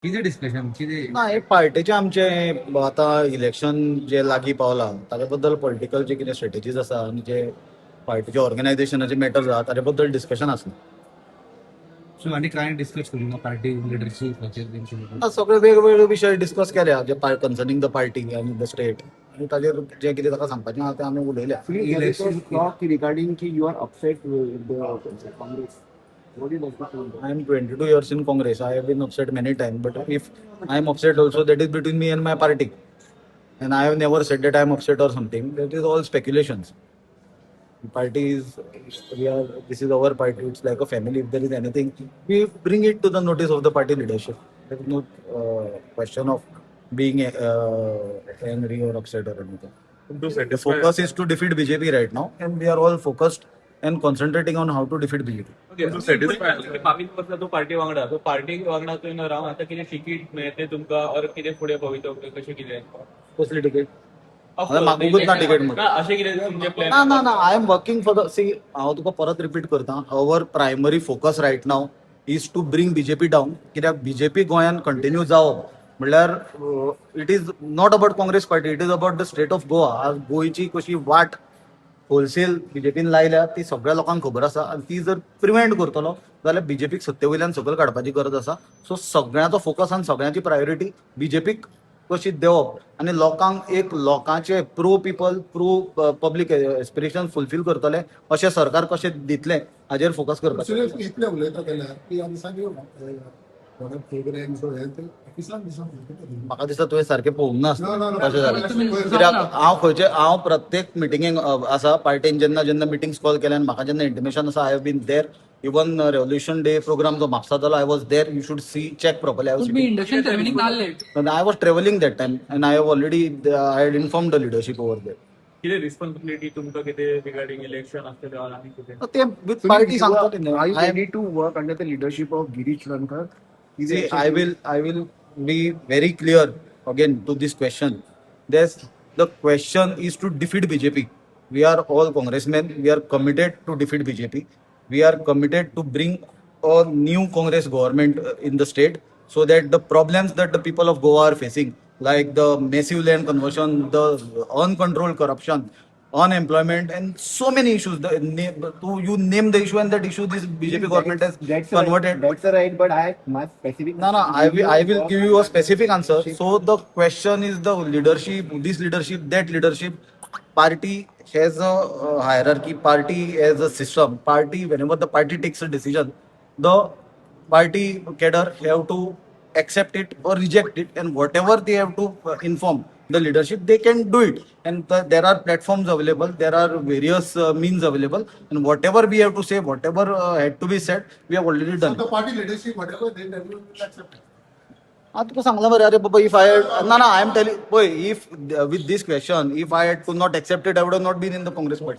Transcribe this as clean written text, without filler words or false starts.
कितें डिस्कशन कितें? ना, एक पार्टीचे आमचे आतां इलेक्शन जे लागीं पावला ताजे बद्दल पॉलिटिकल जे कितें स्ट्रेटजीज आसा आनी जे पार्टीचे ऑर्गनायझेशनाचे मॅटर्स आहा ताजे बद्दल डिस्कशन आसलें. सो आनी कांय डिस्कस करूं ना पार्टी लिडरशीपाचेर तेंचे? आतां सगळे वेगवेगळे विशय डिस्कस केल्या जे कन्सर्निंग the party आनी the state आनी ताजेर जें कितें ताका सांगपाचें आहा तें आमी उलयल्या. There is a talk regarding ki you are upset with the Congress. What do you like to say? I am 22 years in Congress. I have been upset many times. But if I am upset also, that is between me and my party. And I have never said that I am upset or something. That is all speculations. Party is, we are, this is our party. It's like a family. If there is anything, we bring it to the notice of the party leadership. There is no question of being angry or upset or anything. To The satisfy focus is to defeat BJP right now, and we are all focused and concentrating on how to defeat BJP. To satisfy 22 वर्सां तूं party वांगडा, so party वांगडा तुवें रावन आतां कितें ticket मेळटलें तुमकां ऑर कितें फुडें भवितव्य कशें कितें? कसली तिकीट? हांवें मागूंकच ना तिकीट म्हणून. ना, अशें कितें तुमचें प्लॅन? ना ना ना, I am working for the, see, हांव तुका परत रिपीट करता, our primary focus right now is to bring BJP down, कित्याक बीजेपी गोंयान कंटिन्यू जावप म्हणल्यार it is not about Congress party, it is about the state of Goa. आज गोंयची कशी वाट होलसेल बीजेपीन लायल्या ती सगळ्या लोकांक खबर आसा आनी ती जर प्रिवेंट करतलो जाल्यार बीजेपीक सत्ते वयल्यान सकयल काडपाची गरज आसा. सो सगळ्यांचो फोकस आनी सगळ्यांची प्रायोरिटी बीजेपीक कशी देंवप आनी लोकांक एक लोकांचे pro people, pro public aspiration fulfil करतले अशें सरकार कशें दितलें हाजेर फोकस करपाचें. सुरेश, इतलें उलयता जाल्यार की ह्या दिसांनी थोडे प्रोग्राम हे ते ऑफिसान दिसान. म्हाका दिसता तुवें सारकें पळोवंक ना. ना, ना, ना. तशें जालें तुम्ही- कित्याक हांव खंयचे, हांव प्रत्येक मिटिंगेक आसा. पार्टीन जेन्ना जेन्ना मिटिंग्स कॉल केल्या आनी म्हाका जेन्ना इंटिमेशन आसा, I have been there. Even Revolution Day program जो म्हापसा जालो, I was there. You should see, check properly. I was तुम्ही induction सेरेमनीक नाल्ले. I was travelling that time and I have already, I had inform the leadership over there. कितें responsibility तुमकां कितें regarding election आसतलें or आनी कितें? ते with party सांगता. Are you ready to work under the leadership of Girish Chodankar? He's See, a- I will be very clear again to this question. There's the question is to defeat BJP. We are all congressmen. We are committed to defeat BJP. We are committed to bring a new Congress government in the state so that the problems that the people of Goa are facing, like the massive land conversion, the uncontrolled corruption, unemployment, and so many issues. You name the issue and that issue this BJP government has That's converted. Right, that's right, but I my specific. No, I will give you a specific answer. So the question is the leadership, this leadership, that leadership. Party has a hierarchy, party has a system. Party, whenever the party takes a decision, the party cadre have to accept it or reject it, and whatever they have to inform the leadership, they can do it. And there are platforms available, there are various means available, and whatever we have to say, whatever had to be said, we have already done. The party leadership, whatever they tell you, will accept. हा, तुका सांगला मरे. अरे बाबा, if I, ना ना, I am telling, पळय, if with this question, if I had to not accepted, I would not been in the Congress party.